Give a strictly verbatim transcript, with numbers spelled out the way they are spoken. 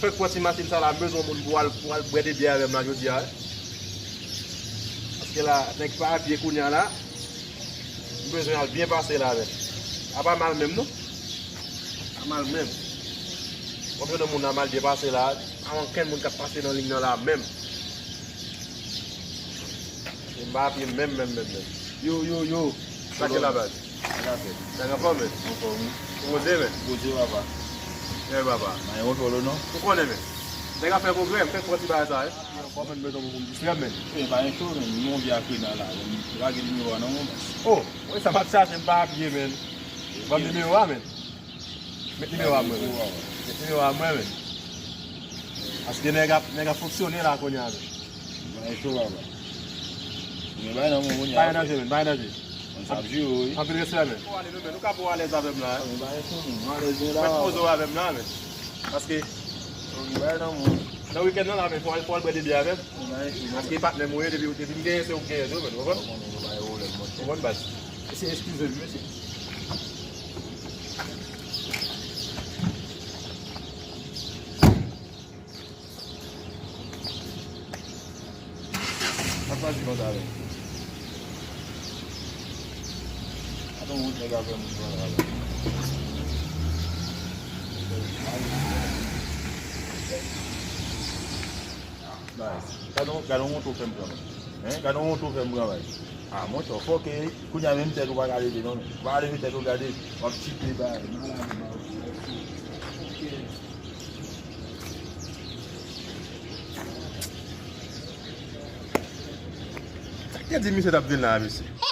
Fèk pran ti machin sa la, m bezwen yon moun pou al, pou al bwè de byè avè m la jodi a, wi. Paske la, nèg pa pye kounye a la, m bezwen al byen pase la avè l. A pa mal menm, non. A mal menm. W ap jwenn yon moun la mal byen pase la, a okenn moun k ap pase nan liy nan la menm. M pa pye menm, menm, menm, menm. Yo, yo, yo. Sa ki la baz? Sa k ap fèt? Sa k ap fè, men? Anfòm, wi. Ou poze, men? Poze, papa. Bèl papa. Mwen wont wòl ou non? Ou konnen, men. Nèg ap fè pwogrè, m fèk pran ti bagay sa, wi. Ankò, men, bezwen pou m distrè m, men. E, pa gen cho, men. M yon vye akrinan la. Bon, m lage nimewo a nan mwen, baz. Oh, wi, sa m ap chache, m pa apiye, men. Ban m nimewo a, men. Met nimewo a mwen, men. Met nimewo a mwen, men. Paske nèg ap, nèg ap fonksyone la kounye a, men. Mwen cho, papa. Men bay nan mwen kounye a. Bay nan je, men, bay nan je. Mwen sa ap jwe, wi. Anpil respè, men. Ou ale, men, ou ka pou alèz avè m la, hein? Mwen pa gen pwoblèm, mwen alèz, mwen la. Mèt poze w avè m la, men. Paske mwen bay nan mwen. Nan wikenn nan la, men, fò, fò al bwè de byè avè m. Mwen pa gen pwoblèm. Paske patnè m ou ye, depi, depi m genyen, se ou k genyen tou, men, ou konprann? Ou konprann, baz. Mesye, eskize m, mesye. Sa k pase konsa menm? Gade yon wont nèg ap fè moun pran la la. Baz, gade yon, gade yon wont ou fè m pran, men. Hein? Gade yon wont ou fè m pran, baz. Ah, monchè, w fòke, wi. Kounye a menm tèt ou pa ka leve, non, men. Ou pa ka leve tèt ou, gade. W ap tchipe, baz. Malad, baz. Sa k te di misye t ap vin la a, mesye?